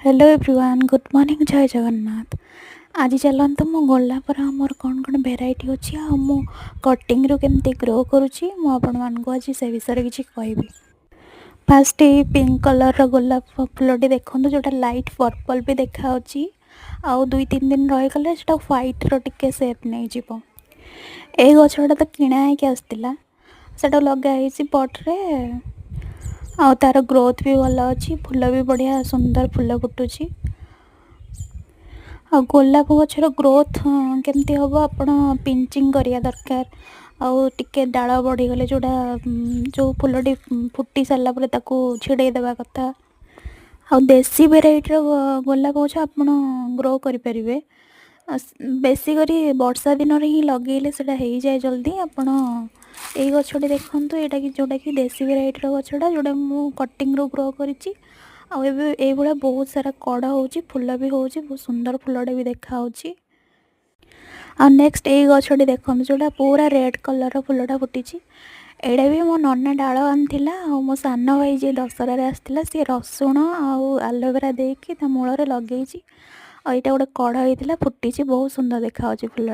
Hello everyone, good morning, ଜୟ ଜଗନ୍ନାଥ। ଆଜି ଚାଲନ୍ତୁ, ମୁଁ ଗୋଲାପର ଆମର କ'ଣ କ'ଣ ଭେରାଇଟି ଅଛି ଆଉ ମୁଁ କଟିଂରୁ କେମିତି ଗ୍ରୋ କରୁଛି, ମୁଁ ଆପଣମାନଙ୍କୁ ଆଜି ସେ ବିଷୟରେ କିଛି କହିବି। ଫାଷ୍ଟ ଏଇ ପିଙ୍କ କଲର୍ର ଗୋଲାପ ଫୁଲଟି ଦେଖନ୍ତୁ, ଯେଉଁଟା ଲାଇଟ୍ ପର୍ପଲ୍ ବି ଦେଖାହେଉଛି ଆଉ 2-3 ଦିନ ରହିଗଲେ ସେଇଟା ହ୍ୱାଇଟ୍ର ଟିକେ ସେପ୍ ନେଇଯିବ। ଏଇ ଗଛଟା ତ କିଣା ହେଇକି ଆସିଥିଲା। ସେଇଟା ଲଗା ହେଇଛି ପଟ୍ରେ ଆଉ ତାର ଗ୍ରୋଥ୍ ବି ଭଲ ଅଛି। ଫୁଲ ବି ବଢ଼ିଆ ସୁନ୍ଦର ଫୁଲ ଫୁଟୁଛି। ଆଉ ଗୋଲାପ ଗଛର ଗ୍ରୋଥ୍ କେମିତି ହେବ? ଆପଣ ପିଞ୍ଚିଂ କରିବା ଦରକାର ଆଉ ଟିକେ ଡାଳ ବଢ଼ିଗଲେ, ଯେଉଁ ଫୁଲଟି ଫୁଟି ସାରିଲା ପରେ ତାକୁ ଛିଡ଼େଇ ଦେବା କଥା। ଆଉ ଦେଶୀ ଭେରାଇଟିର ଗୋଲାପ ଗଛ ଆପଣ ଗ୍ରୋ କରିପାରିବେ। ବେଶୀ କରି ବର୍ଷା ଦିନରେ ହିଁ ଲଗେଇଲେ ସେଇଟା ହେଇଯାଏ ଜଲ୍ଦି। ଆପଣ ଏଇ ଗଛଟି ଦେଖନ୍ତୁ, ଏଇଟା କି ଯେଉଁଟାକି ଦେଶୀ ଭେରାଇଟିର ଗଛଟା, ଯେଉଁଟା ମୁଁ କଟିଂରୁ ଗ୍ରୋ କରିଛି। ଆଉ ଏବେ ଏଇଭଳିଆ ବହୁତ ସାରା କଢ଼ ହେଉଛି, ଫୁଲ ବି ହେଉଛି, ବହୁତ ସୁନ୍ଦର ଫୁଲଟା ବି ଦେଖାହେଉଛି। ଆଉ ନେକ୍ସଟ ଏଇ ଗଛଟି ଦେଖନ୍ତୁ, ଯେଉଁଟା ପୁରା ରେଡ଼୍ କଲର୍ର ଫୁଲଟା ଫୁଟିଛି। ଏଇଟା ବି ମୋ ନନା ଡାଳ ଆଣିଥିଲା ଆଉ ମୋ ସାନ ଭାଇ ଯିଏ ଦଶହରାରେ ଆସିଥିଲା, ସିଏ ରସୁଣ ଆଉ ଆଲୋଭେରା ଦେଇକି ତା ମୂଳରେ ଲଗେଇଛି। ଆଉ ଏଇଟା ଗୋଟେ କଢ଼ ହେଇଥିଲା, ଫୁଟିଛି, ବହୁତ ସୁନ୍ଦର ଦେଖାଯାଉଛି ଫୁଲଟା।